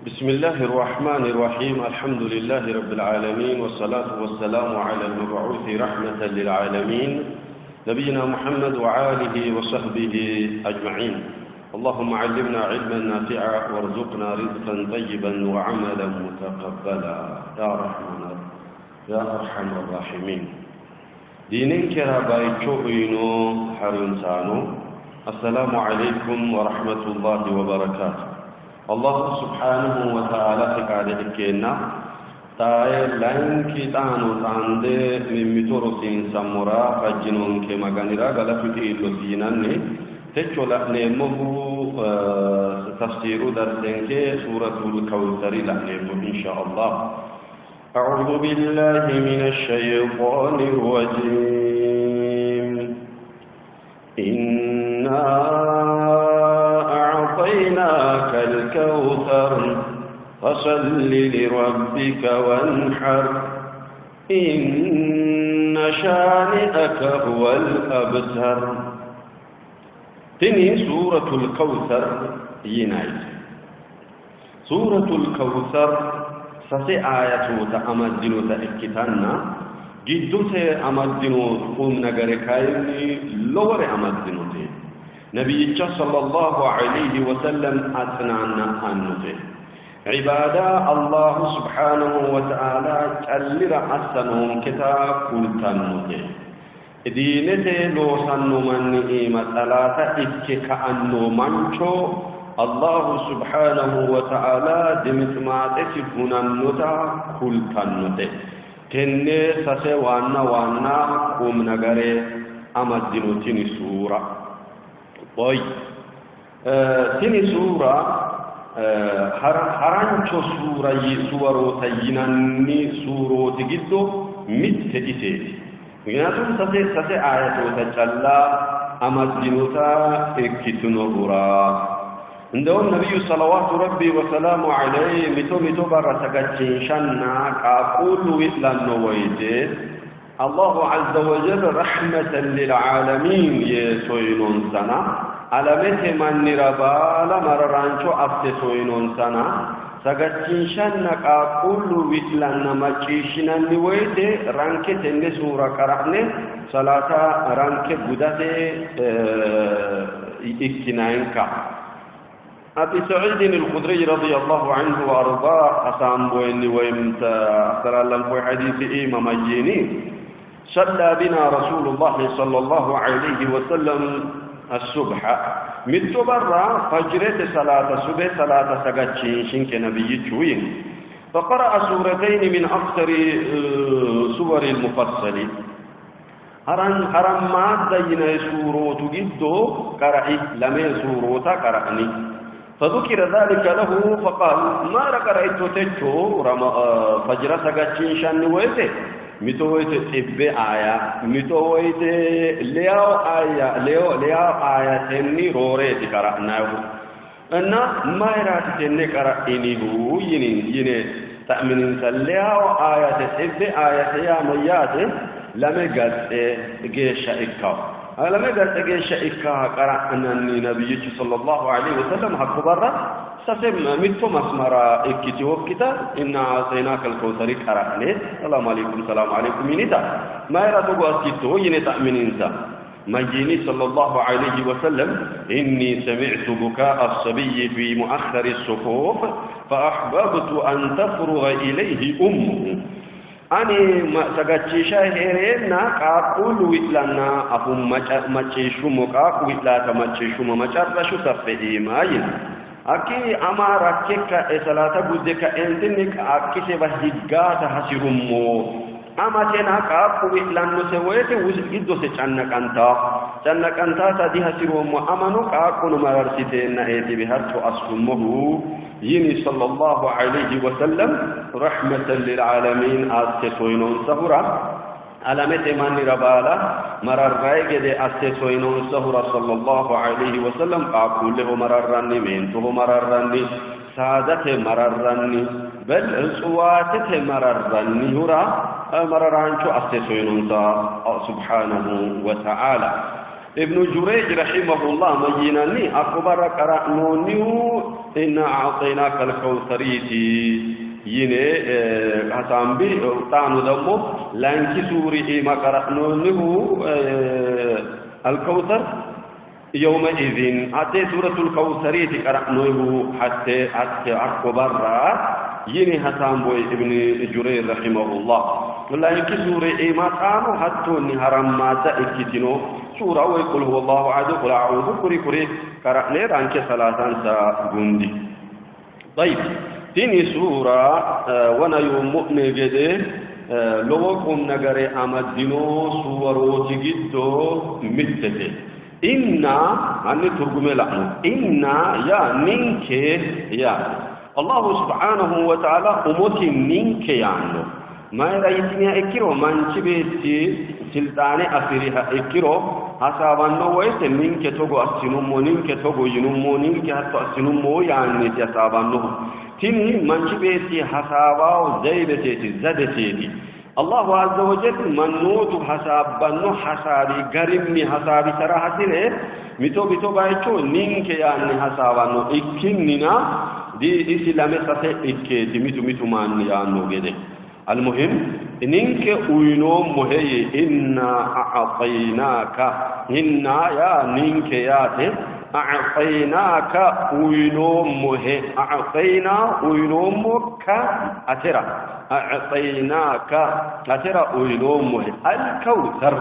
بسم الله الرحمن الرحيم. الحمد لله رب العالمين، والصلاة والسلام على المبعوث رحمة للعالمين، نبينا محمد وآله وصحبه أجمعين. اللهم علمنا علما نافعا وارزقنا رزقا طيبا وعملا متقبلا يا رحمن يا أرحم الراحمين. دينك بايتشو إنو حرنسانو. السلام عليكم ورحمة الله وبركاته. الله سبحانه وتعالى فقال إكينا تاي لانكي تانو تاندي ممتورو سين سمورا فجنون كما غنيرا غلطتي إلو سيناني تچو لأنمه تفسير درسنك سورة الكوثر لأنمه إن شاء الله. أعوذ بالله من الشيطان الرجيم. إنا أعطيناك الكوثر فصل لربك وانحر إن شانئك هو الأبتر. تني سورة الكوثر ينايت. سورة الكوثر سسي آية تأمدنو تأكتنا جدوت أمدنو قوم نجر كايني لور أمدنو تي نبي صلى الله عليه وسلم أتنانا أنوته عبادة الله سبحانه وتعالى تلر أسنهم كتاب كلتنوته دينته لو سنو من إيمة ثلاثة إكك أنو منشو الله سبحانه وتعالى دمتماتس هننوتا كلتنوته تنه سسي وانا وانا قوم نغري أمدنو تني سورة. طيب تني سورة هرانشو سورة سورو تيناني سورو تجدو مت إسيت. ምክንያቱም ሰሴ አያቶ ተጨላ አመድኑታ እክትኖራ እንደውም ነብዩ ሰለላሁ ረቢ ወሰላሙ ዐለይሂ ሚቶ ሚቶ ባራሰጋችን ሻና ቃቁሉ ይላል ወይቴ الله عز وجل رحمة للعالمين يسوينون سنة علامته من ربالا مررانچو أفتسوينون سنة سغچين شان قاقول ويتلان مچيشنن ويته رانك تند سورة قرأنه صلاة رانك غدته إكناينكا. أبي سعيد الخدري رضي الله عنه وأرضاه أسام بوين ويمت أخر لهم في حديث إمام مجيني صلى بنا رسول الله صلى الله عليه وسلم الصبح متبرع فجرت صلاة الصبح صلاة سجدين شنك نبي جوين فقرأ سورتين من أكثر سور المفصل هرم هرم ما دين سورة جدو قرأ لم سورة قرأني فذكر ذلك له فقال ما قرأت تجو فجر سجدين شن ويته متويت تبع آية متويت لياو آية لياو لياو آية تني روري تقرأناه أن ما يرات تني قرأني هو يني يني تأمين لياو آية تبع آية يا ميات لم يقد جيش إكا لم يقد جيش إكا قرأنا النبي صلى الله عليه وسلم هكبر سسم متو مسمرا اكتي وكتا إن أعطيناك الكوثر قرأني السلام عليكم سلام عليكم ينتا ما يرى تقو أسكتو ينتا من إنسا مجيني صلى الله عليه وسلم إني سمعت بكاء الصبي في مؤخر الصفوف فأحببت أن تفرغ إليه أمه. أني ما سقتشي هيرنا قاقول ويتلنا أفو مچيشو مقاق ويتلاتا مچيشو مچرشو سفهي ماين أكي أما ركك إسلاتا بودك أنتنك أكي سبه هجات حسرمو أما تنا قاق ويتلنا سويت وجدو سچنك أنت چنك أنت سدي حسرمو أما نو قاق نمررسيتنا إيتي بهرتو أسمه يني صلى الله عليه وسلم رحمة للعالمين أستوينون سهرة علامة من ربالا مرر رايجد أستوينون سهرة صلى الله عليه وسلم أقول له مررني منته مررني سادة مررني بل سواتة مررني هرا مررانشو أستوينون سبحانه وتعالى. ابن جريج رحمه الله مجيناني أكبر قرأنونيو Inna a'xaynaaka al-kawsariiti yine hasaambi. Xaano ደግሞ layinki suuri iima qara'noonnihu al-kawsar yawma idhin hatte suuratul kawsariiti qara'noonnihu hatte hatte hakko barra yine hasaamboy Ibn Jurayr rahimahullah. Layinki suure iima xaano hattonni harammaadda ikkitino suura woy qul huwallahu ahad, qul a'udhu kuri kuri qara'ne ranke salaatansa gundi. طيب tini suura wona yuummo'ne gede lowo qum nagare amaddino suwarooti giddo mittete. Inna hanni turgume la'no. Inna yaa ninke yaate. Allahu subhanahu wa ta'ala umosi ninke yaanno. Mayira yitiniha ikkiro manchi beetti silxaane afi'riha ikkiro hasaawanno woyte ninke togo assinummo, ninke togo yinummo, ninke hatto assinummo yaanniiti hasaawannohu. Tini manchi beetti hasaawaho zaybeteeti, zadeteeti. Allahu azza wa jalla mannootu hasaabbanno hasaawi garinni hasaabisara hasire mito mito bayicho ninke yaanni hasaawanno ikkinnina di isi lame sase ikkeeti mitu mitu manni yaanno gede. Almuhim ninke uyinoommohe inna a'xaynaaka, inna yaa ninke yaate, a'xaynaaka uyinoommohe, a'xaynaa uyinoommo ka atera, a'xaynaaka atera uyinoommohe, al-kawsar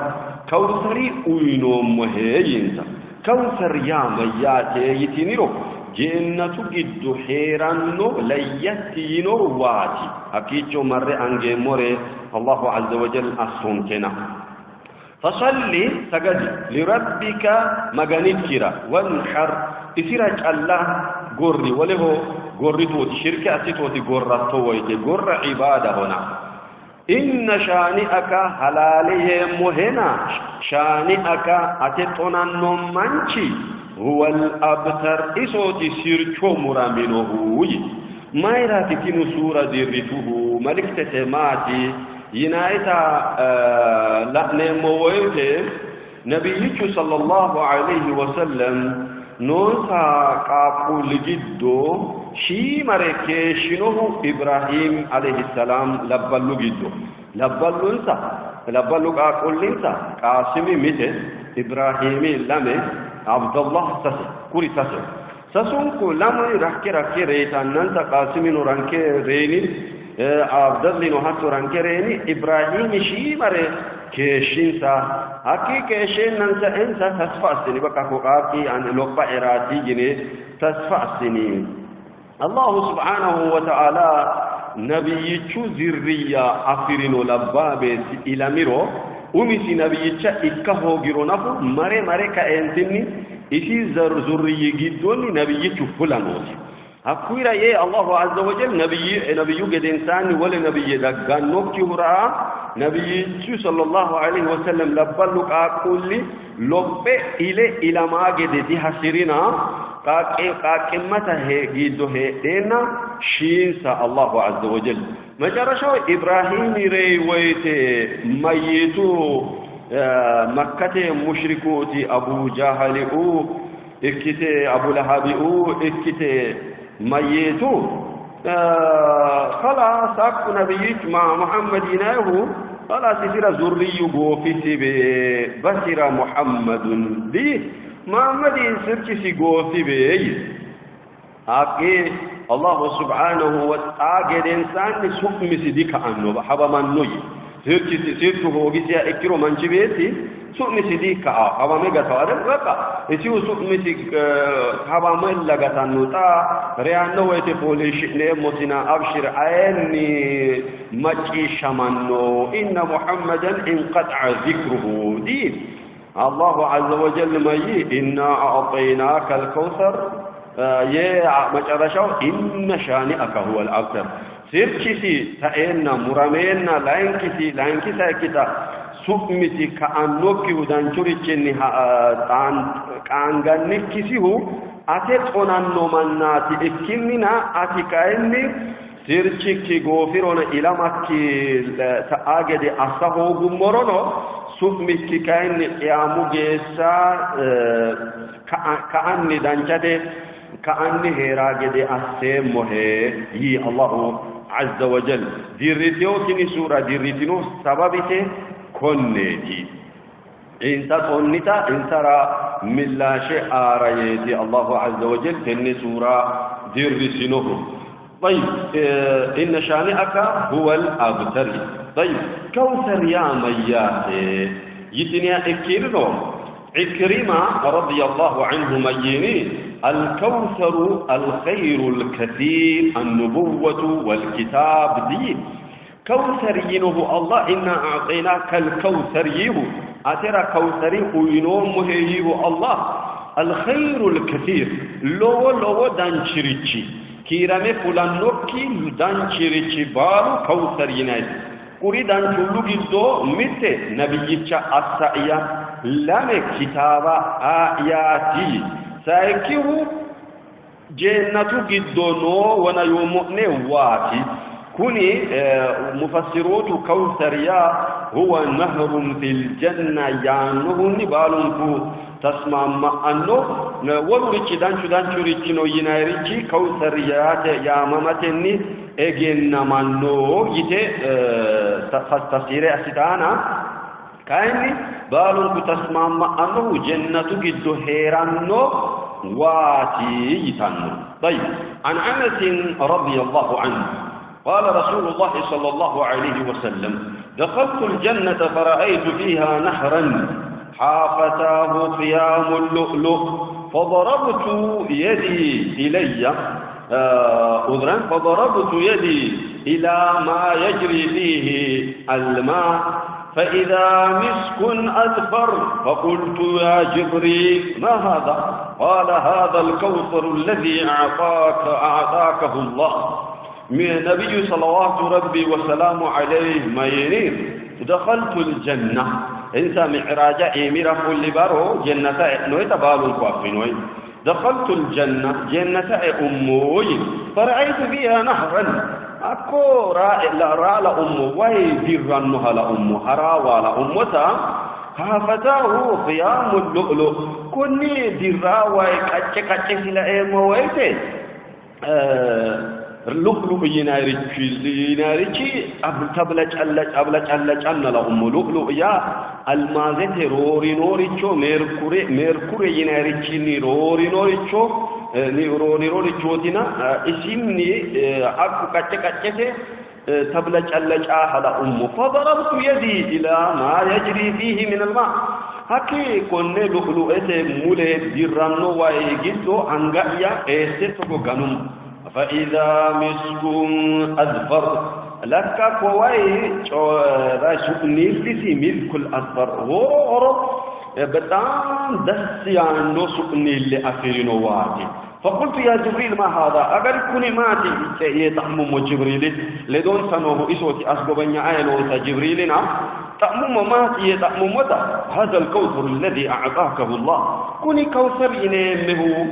kawsari uyinoommohe yiinsa. Kawsar yaa mayyaate yitiniro jennatu giddo hee'ranno layyatti yino waati, hakkiicho marre angeemmore Allahu azza wa jalla assonkena. Fasalli sagadi, lirabbika maganikkira, wanhar isira calla gorri, woleho gorritooti, shirke assitooti, gorratto woyte gorra ibaadahona. Inna shaani'aka halaale yeemmohena shaani'aka ate xonanno manchi huwal abtar isooti sircho muraminohu yi. Mayiraati tini suura dirrituhu? Maliktese maati yinayita la'neemmo woyte nabiyyichu sallallahu alayhi wa sallam noonsa qaaqquulli giddo shiimare keeshshinohu Ibrahim alayhi salaam labballu giddo labballunsa labballu qaaqquullinsa Qaasimi mite, Ibrahimi lame, Abdullah sase, kuri sase. Sasunku lamu rakke rakke reyitannansa Qaasimino ranke reyini, Abdallino hatto ranke reyini, Ibrahimi shiimare keeshshinsa. Hakkii keeshsheennansa insa tasfa assini bakka ko qaaqqi an lopha eraati yine tasfa assini. Allahu subhanahu wa ta'ala nabiyyichu zirriya afi'rino labbaa beetti ilamiro umisi nabiyyicha ikka hoogiro nafu mare mare kaeentinni isi zurriyyi giddonni nabiyyichu fula noosi. Hakkuyira yee Allahu azza wa jalla nabiyyu gedensaanni wole nabiyye daggannokkihura nabiyyichu sallallahu alayhi wa sallam labballu qaaqquulli lophe ile ilamaa gede dihasi'rina, qaaqqimmata giddo heedheenna shiinsa Allahu azza wa jalla. መጨረሻው ኢብራሂም reyi woyte mayyitu makkate mushrikooti Abu Jahali'u ikkite Abu Lahabi'u ikkite mayyitu خلاص hakku nabiyyichu Muhammad yinayihu خلاص isira zurriyyu goofisibe basira Muhammadun di Muhammadi sirchisi goosibe yi. Haqqi Allahu subhanahu wa ta'ala gedensaanni su'misi dika'anno hawamanno yi. Sirchisi sirchu hoogisiha ikkiro manchi beetti su'misi dika'a hawame gatawo አይደል? በቃ isihu su'misi hawamella gatanno. Xa reyanno woyte fooliishshi'neemmosina abshir ayenni macciishshamanno inna Muhammadan inqata'a zikruhu di Allahu azza wa jalla mayyi inna a'taynaka al-kawthar የመጨረሻው inna shaani'aka huwal abtar sirchisi ta'eenna murameenna layinkisi layinkisa ikkita su'misi ka'annokkihu danchurichinni qaangannikkisihu ate xonanno mannaati ikkinnina ati kayinni Sirchikki goofirono ilamakki ta'a gede assa hoogummorono su'mikki kayinni qiyaamu geeshsha ka'anni danchate ka'anni heeraa gede asseemmohe yii Allahu azza wa jal. Dirritino tini suura dirritino sababise konneeti. Insa xonnita insara millaashe aara yeeti Allahu azza wa jal tenne suura dirrisinohu. طيب إن شانئك هو الأبتر. طيب كوثر يا ميات يتنيا إكيرنو عكرمة رضي الله عنه ميني الكوثر الخير الكثير النبوة والكتاب دي كوثر ينه الله إنا أعطيناك الكوثر يه أترى كوثري وينوم هيه الله الخير الكثير لو لو دانشريتشي kiirame fulannokki danchirichi baalu kawsar yinayte kuri danchullu giddo mitte nabiyyicha assa'ya lame kitaaba aayaati sayikkihu jeennatu giddo noo wona yuummo'ne waati kuni mufassirootu kawsar yaa huwa nahrun fil janna yaannohunni baalunku tasmamma'anno wolurichi danchu danchurichi no yinayirichi kawsar yaate yaamamatenni egennamanno yite tafsiire assitaana kayinni baalunku tasmamma'annohu jennatu giddo heeranno waati yitanno. طيب عن أنس رضي الله عنه قال رسول الله صلى الله عليه وسلم دخلت الجنة فرأيت فيها نهرا حافتاه خيام اللؤلؤ فضربت يدي إلي أذرا فضربت يدي إلى ما يجري فيه الماء فإذا مسك أذفر فقلت يا جبريل ما هذا؟ قال هذا الكوثر الذي أعطاكه الله. من النبي صلوات ربي وسلامه عليه ما دخلت الجنة إنسا معراج إميرة كل بارو جنة نويت بالو كوافينوي دخلت الجنة جنة أموي فرأيت فيها نهرا أكو را لأمو واي ديرنها لأمو هرا ولا أمتا هافتاه خيام اللؤلؤ كني ديرا واي كاتش كاتش سلا إمو وايتي لؤلؤ يناريتشي تبلچ أن لأمو لؤلؤ يا المازت روري نوريتشو ميركوري يناريتشي ني روري نوريتشو ني روري تشوتنا اسمني أكو كاتش كاتش تبلچ على أمو فضربت يدي إلى ما يجري فيه من الماء هكي كن لؤلؤة مولي ديرانو وايجيتو أنغايا إستو غنم فإذا مسك أذفر لك كواي سؤنيل ملك الأذفر هو بتام دس يعني سؤنيل لأخيرين وادي فقلت يا جبريل ما هذا أقل كوني ماتي يتأمم جبريل لدون سنوه إسوتي أسقبني عينه جبريلنا تأمم ماتي يتأمم هذا الكوثر الذي أعطاكه الله كوني كوثر ينمه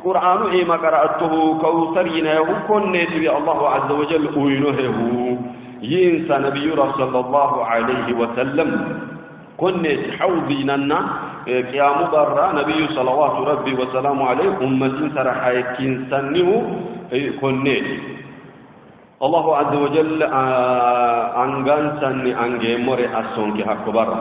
قرآن إما قرأته كوثر ينه كن نبي الله عز وجل أينه ينسى نبي صلى الله عليه وسلم كن حوضيننا قيام برا نبي صلوات ربي وسلامه عليه أمة سرحيكين سنه كن الله عز وجل أنغان سن أنغي مري أسونك حق برا.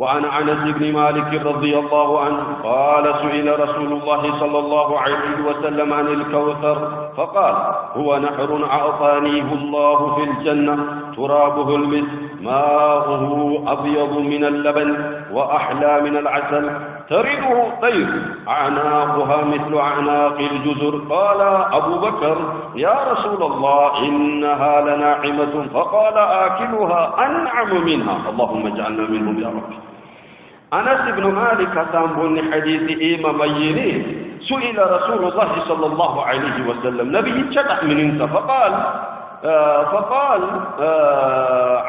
وعن أنس بن مالك رضي الله عنه قال سئل رسول الله صلى الله عليه وسلم عن الكوثر فقال هو نهر أعطانيه الله في الجنة ترابه المسك ماؤه أبيض من اللبن وأحلى من العسل ترده الطير أعناقها مثل أعناق الجزر. قال أبو بكر يا رسول الله إنها لناعمة فقال آكلها أنعم منها اللهم اجعلنا منهم يا رب. أنس بن مالك سامبون حديث إيما ميني سئل رسول الله صلى الله عليه وسلم نبي شتح من انت فقال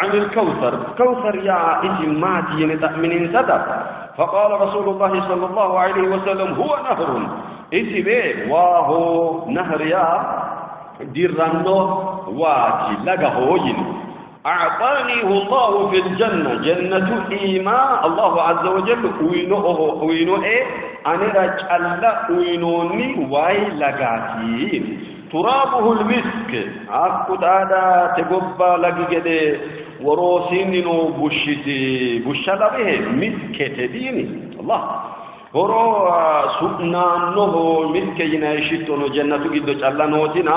عن الكوثر كوثر يا اسم ماتي من انت فقال رسول الله صلى الله عليه وسلم هو نهر اسم وهو نهر يا ديرانو waati lagaho yini. أعطانيه الله في الجنة جنة إيما الله عز وجل وينوه وينوه أنا رجل وينوني واي لغاتي ترابه المسك أكو هذا تقبى لقي وروسينو بشتي بشلا به مسك تديني الله horo su'naannoho miske yinanni shittono jannatu giddo calla nootina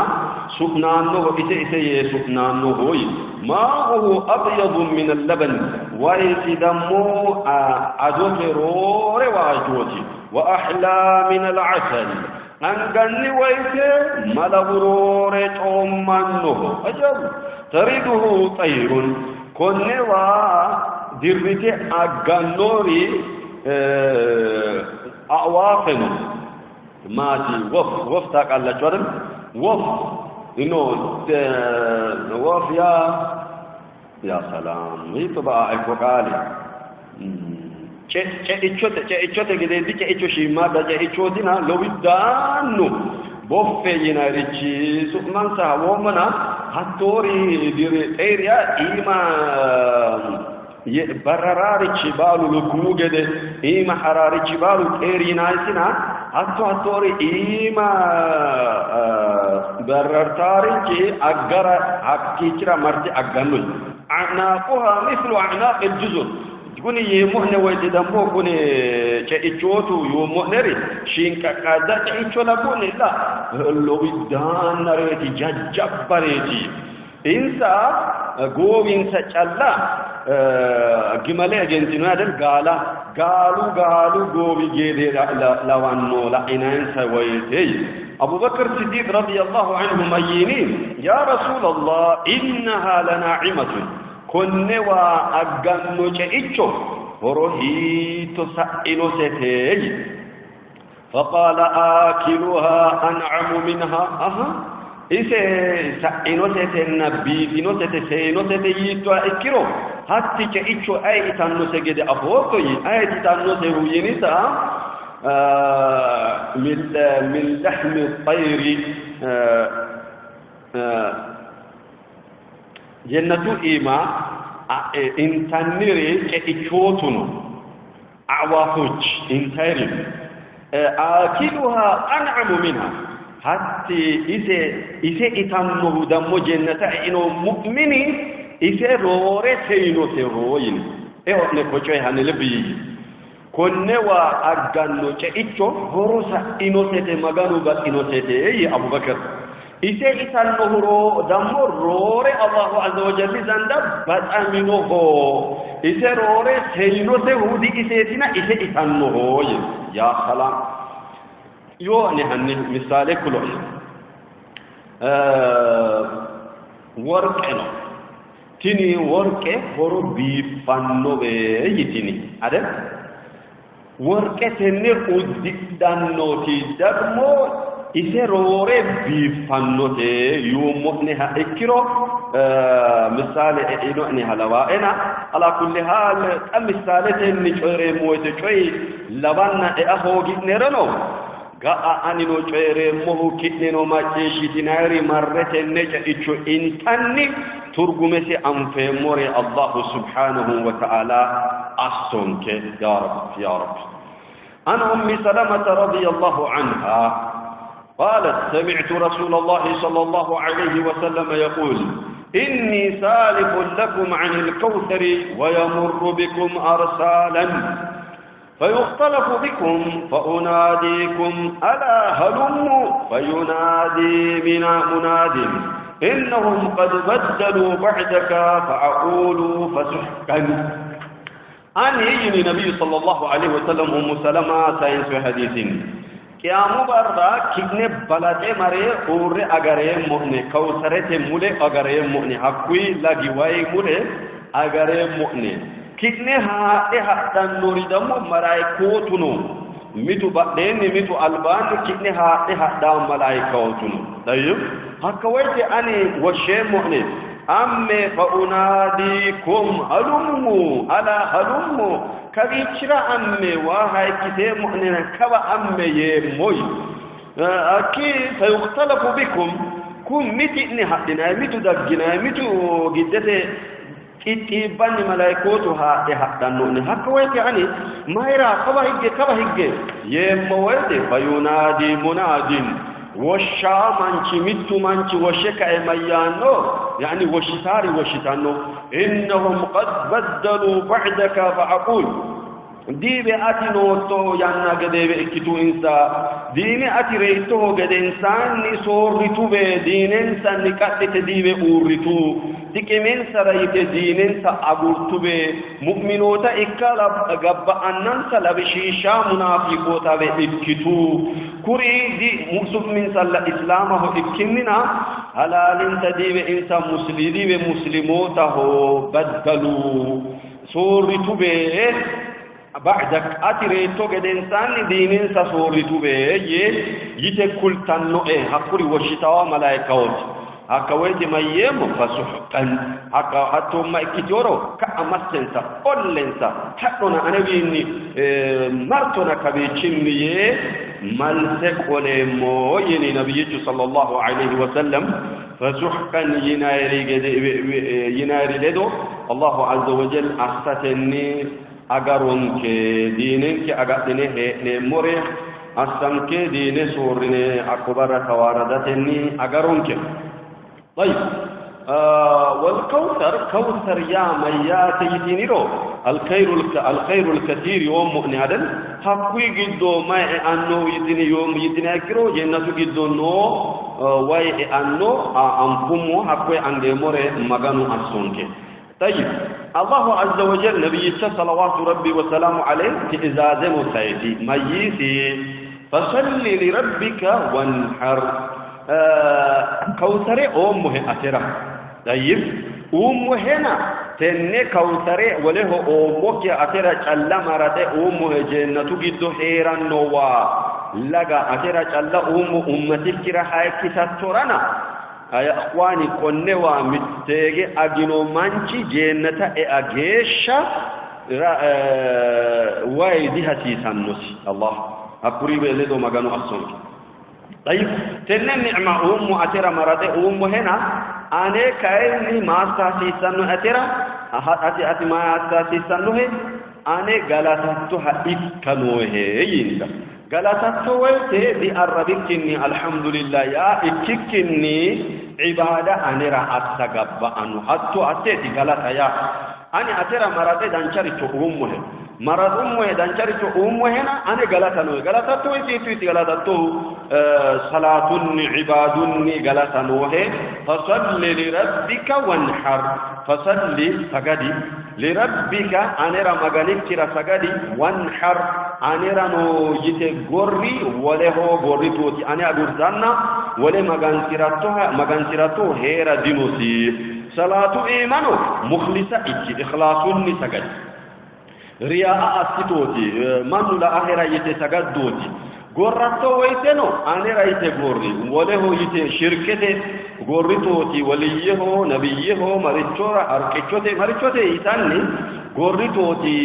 su'naannoho ise ise yee su'naannoho maa'uhu abyadu min allaban wayisi dammo adote roore waajjooti wa ahlaa min al'asal anganni woyte malawu roore coommannoho ajab tariduhu xayrun konne waa dirrite aggannori አዕዋፍ ነው ማቲ ወፍ ወፍ ታውቃላችሁ አይደል? ወፍ ኖ ወፍ ያ ያ ሰላም ይጥባ አይኮቃሊ ce'ichote ce'ichote gedeeti ce'icho shiimmaadda ce'ichootina lowiddaannu boffe yinayrichi su'mansa hawoommana hattoori diri xeeriya iima bararaarichi baalu lukkuwu gede iima haraarichi baalu xeeri yinaysina hatto hattoori iima barartaarichi aggara hakkiichira marte agganno a'naaquha mithlu a'naaqi ljuzur kuni yeemmo'ne woyte dammo kuni ce'ichootu yuummo'neri shiinqaqqaadda ce'icho labbu'ne la lowiddaannareeti jajjabbareeti insa goowinsa calla gimale egentino አይደል ጋላ ጋሉ ጋሉ goowi gede lawanno la'inansa woyte አቡበክር ሲዲቅ رضي الله عنه mayyiini يا رسول الله إنها لناعمة konne waa agganno ce'icho horo hiitto sa'inosete فقال آكلها أنعم منها أها ise sa'inosetenna biifinosete seenosete yiittoha ikkiro hatti ce'icho ayi itannose gede afootto yi ayeti itannosehu yinita min lahmi tayri jannatu iima intanniri ce'ichootu no አዕዋፎች intayri آكلها أنعم منها hatti ise ise itannohu dammo jennata e'ino mu'mini ise roore seyinoseho yini eo'ne ko coye hanni lebbi yiyyi konne waa agganno ce'icho horo sa'inosete maganu baxxinosete yi abubakar ise itannohu dammo roore allahu azza wa jalli zanda baxaminoho ise roore seyinosehu di iseetina ise itannoho yi ya salam yo'ne hanni ምሳሌ kulo'ne worqe no tini worqe horo biiffannowe yitini አይደል worqe tenne uddidhannoti ደግሞ ise roore biiffannote yuummo'neha ikkiro ምሳሌ e'ino'neha lawaa'ena ala kulli haal xa misaaletenni coyireemmo woyte coyi lawanna ea hoogi'nereno ga'a anino coyireemmohu ki'neno macciishshitinayri marre tenne ce'icho intanni turgumesi anfeemmore allahu subhanahu wa ta'ala assonke ya rab ya rab عن أم سلمة رضي الله عنها قالت سمعت رسول الله صلى الله عليه وسلم يقول إني سالف لكم عن الكوثر ويمر بكم أرسالا فيختلف بكم فأناديكم ألا هلموا فينادي من مناد إنهم قد بدلوا بعدك فأقول فسحقا أن يجني النبي صلى الله عليه وسلم أم سلمة ساينس حديث qiyaamu barra ki'ne balaxe mare uurre agareemmo'ne kawsarete mule agareemmo'ne hakkuyi lagi wayi mule agareemmo'ne ki'ne haadhe hadhannori dammo malaikootu no mitu badheenni mitu albaanni ki'ne haadhe hadhaa malaikootu no tayyib hakka woyte ani woshsheemmo'ne amme fa unaadikum halummu ala halummu kawiichira amme waa hayikkiseemmo'nena kawa amme yeemmoy akki sayuktalafu bikum Kun miti'ne hadhinayi, mitu dagginayi, mitu giddete xixxiibbanni malaikootu haadhe hadhanno'ne. Hakka woyte ani mayira kawa higge kawa higge yeemmo woyte fayunaadi munaadin woshshaa manchi mittu manchi woshshe kae mayyaanno yaani woshshitaari woshshitanno innahum qad baddalu ba'daka fa aqul diibe ati nootto yanna gedeebe ikkitu insa diine ati reyittoho gedensaanni soorritube diinensanni qadhite diibe uurritu xiqiminsara yite diinensa agurtube mu'minoota ikka gabba'annansa labishiishaa munaafiqootabe ikkitu kuri di su'minsalla islaamaho ikkinnina halaalinta diibe insa musli diibe muslimootaho baddalu soorritube ba'dak ati reetto gedensaanni diinensa soorritube yee yite kultannoe hakkuri woshshitawa malaikawooti hakka woyte mayyeemmo fasuhqan hakka hattoomma ikkitiyoro ka'a massensa ollensa hadhona anewiinni martona kawiichinni yee malse qoleemmo yini nabiyyichu sallallahu alayhi wa sallam fasuhqan yinayri gede yinayri ledo Allahu azza wa jal assatenni agaronke diinenke agadhine hee'neemmore assanke diine soorrine hakko barra tawaaradatenni agaronke. طيب والكوثر كوثر يا ميات يتينيرو الخير الخير الكثير يوم مؤني عدل حقوي جدو ما أنه يتيني يوم يتيني أكرو جنة جدو نو واي أنه أنفمو حقوي أنجموري مغانو أسونك. طيب الله عز وجل نبي صلوات ربي وسلامه عليه تئزازه سيدي ميسي فصل لربك وانحر كوثر أمه أترى. طيب أمه هنا تني كوثر وله أمك أترى جل مرته أمه جنة جد حيرا نوا لقى أترى جل أم أمتك رحاك سترنا يا أخواني كنوا متجي أجنو منشي جنة أجيشة وايدها سيسانوس الله أقرب لدو مغانو أصنك. طيب تنن نعمة أم أترى مرته أم هنا أنا كأني ما ساسيسانو أترى أتي أتي ما ساسيسانو هي أنا غلطتها إكنوه يندا غلطته ويته بأربكني الحمد لله يا إككني عبادة أنا رأت أنو حتى أتيتي غلطة يا أنا أترى مرته دانشاري أمه مرض أمه دانشاري أمه هنا أنا غلطة نو غلطته ويتي غلطته صلاة عباد غلطة نوه فصل لربك وانحر فصل سجدي لربك أنا رمغانك كرا سجدي وانحر أنا رانو يته غوري وله غوري توتي أنا أدورزانا وله مغان سيراتوها مغان سيراتو هيرا دينوسي صلاة إيمانو مخلصة إتي إخلاص سجد رياء أستوتي من لا آخرة يته سجد دوتي غوراتو ويتنو أنا رايته غوري وله يته شركته غوريتوتي وليه نبيه مريتشورا أركيتشوتي مريتشوتي إيساني غوريتوتي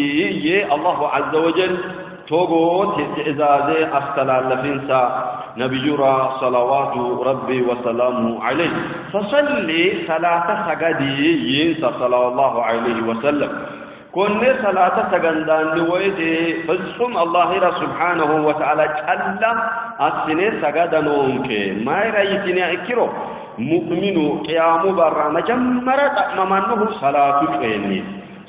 يه الله عز وجل توغو تئزازي أستلال لفنسا نبيورا صلوات ربي وسلامه عليه فصلي صلاة سجدي ينسى صلى الله عليه وسلم كن صلاة سجندان لويته فسم الله سبحانه وتعالى جل أسنة سجدنونك ما رأيتني أكرو مؤمن قيام برا مجمرة ممنه صلاة كأني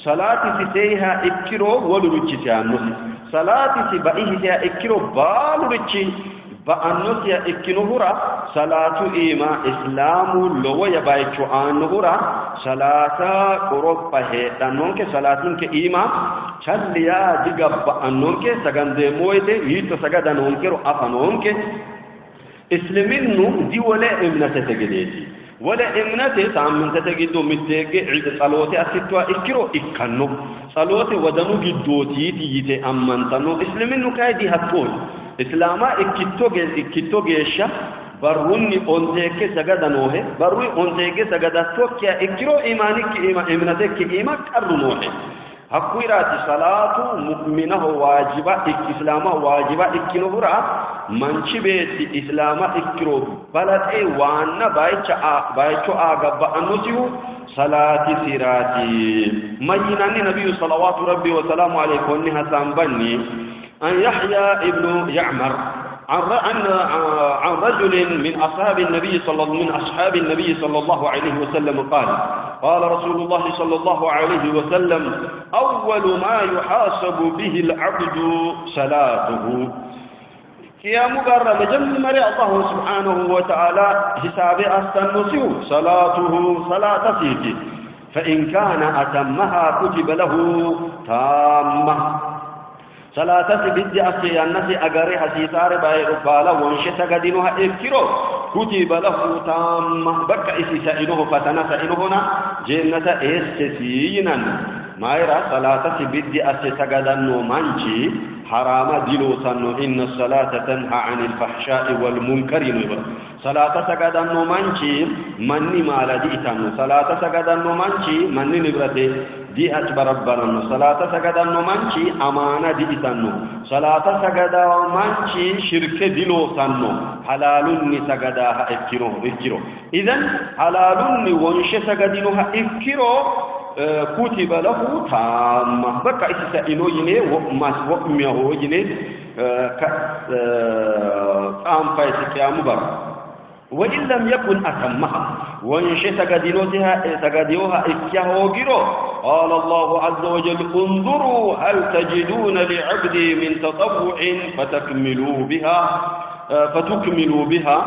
صلاة سيها أكرو ولرجتانه صلاة سبائها أكرو بالرجي بأنوسيا إكنهورا صلاة إيما إسلام لو يبايچو آنهورا صلاة قرب هي دانونك صلاة إيما چليا ديغب بأنونك سغند مويته يتو سغدانونك رو أفنونك إسلامينو دي ولا إمنته تجديتي ولا إمنته سامن تجدو متك عيد صلواتي أستوا إكرو إكنو صلواتي ودنو جدوتي تيجي أمانتنو إسلامينو كايدي هتون إسلاما إكتو جيشا بروني أنتك سجدنوه بروني أنتك سجدتوك يا إكرو إيمانك إيما إمنتك إيما كرنوه Hakkuyiraati salaatu mu'minaho waajiba islaamaho waajiba ikkinohura manchi beetti islaama ikkiro balaxe waanna bayicha bayicho aa gabba'annosihu salaatisiraati. Mayyinanni nabiyyu salawaatu rabbi wa salaamu alayhi konni hasaambanni an Yahya ibnu Ya'mar عن عن رجل من أصحاب النبي صلى من أصحاب النبي صلى الله عليه وسلم قال قال رسول الله صلى الله عليه وسلم أول ما يحاسب به العبد صلاته قيام قرر مجمر الله سبحانه وتعالى حساب أستنسيه صلاته صلاة سيتي فإن كان أتمها كتب له تامة Salaatasi biddi asse yannasi agare hasiisaare baala wonshe sagadinoha ikkiro kutiba lahu taamma bakka isi sainoho fatana sainohona jeennata eessesi yinanni. Mayira salaatasi biddi asse sagadanno manchi haraama diloosanno inna salaata tanha anil fahsha'i wal munkari yino. Salaata sagadanno manchi manni maala di-itanno. Salaata sagadanno manchi manni nibrate diacbarabbaranno. Salaata sagadanno manchi amaana di-itanno. Salaata sagadawo manchi shirke diloosanno. Halaalunni sagadaaha ikkiro ikkiro. Idan halaalunni wonshe sagadinoha ikkiro kutiba lahu taamma bakka isi sa'ino yine wo'miyaho yine xaanfaysi qiyaamu bara. وإن لم يكن أتمها وإن سجدنوها سجدوها إكيهوجرو قال الله عز وجل انظروا هل تجدون لعبدي من تطوع فتكملوا بها فتكملوا بها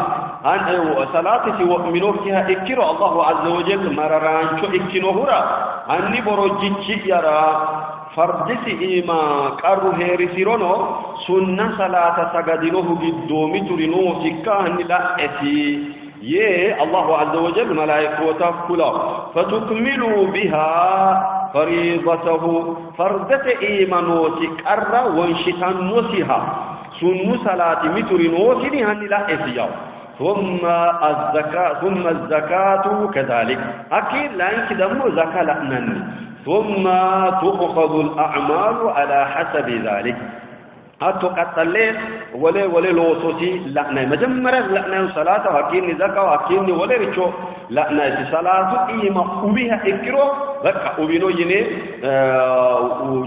أن صلاة ومنوكها إكرو الله عز وجل مررانشو إكنوهرا أني برجتش يرى fardisi iima qarru heerisirono sunna salaata sagadinohu giddoomi turinoosikka hanni la'esi yee Allahu azza wa jal malaa'ikoota kula fatukmiluu biha fariidatahu fardete iima noosi qarra wonshitannosiha sunnu salaati miturinoosini hanni la'esi yaw ثم الزكاة ثم الزكاة كذلك أكيد لأنك دمو زكاة لأنني ثم تؤخذ الأعمال على حسب ذلك hatto qaxxalle wole wole loososi la'nay መጀመሪያ la'nayu salaata hakkiinni zakaw hakkiinni wolericho la'naysi salaatu iima ubiha ikkiro bakka ubino yine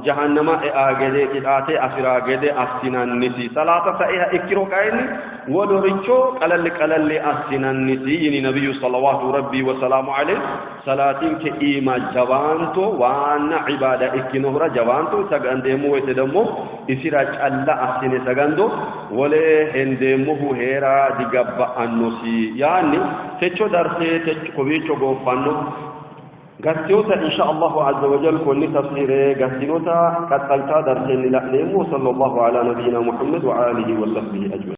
jahannama e'a gede qixaate afira gede assinannisi salaata saiha ikkiro kayinni woloricho qalalli qalalli assinannisi yini nabiyyu salawaatu rabbi wasalaamu alayhi salaatinke iima jawaanto waanna cibaada ikkinohura jawaanto sagandeemmo woyte ደግሞ isira calla assine sagando wole hendeemmohu heera digabba'annosi yaanni techo darse techo kowiicho gooffanno gattiyoota insha allahu azza wajal konni tafsiire gattinota qaxxaltaa darsenni la'neemmo sallallahu ala nabiyina muhammad wa alihi wa sahbihi ajmain.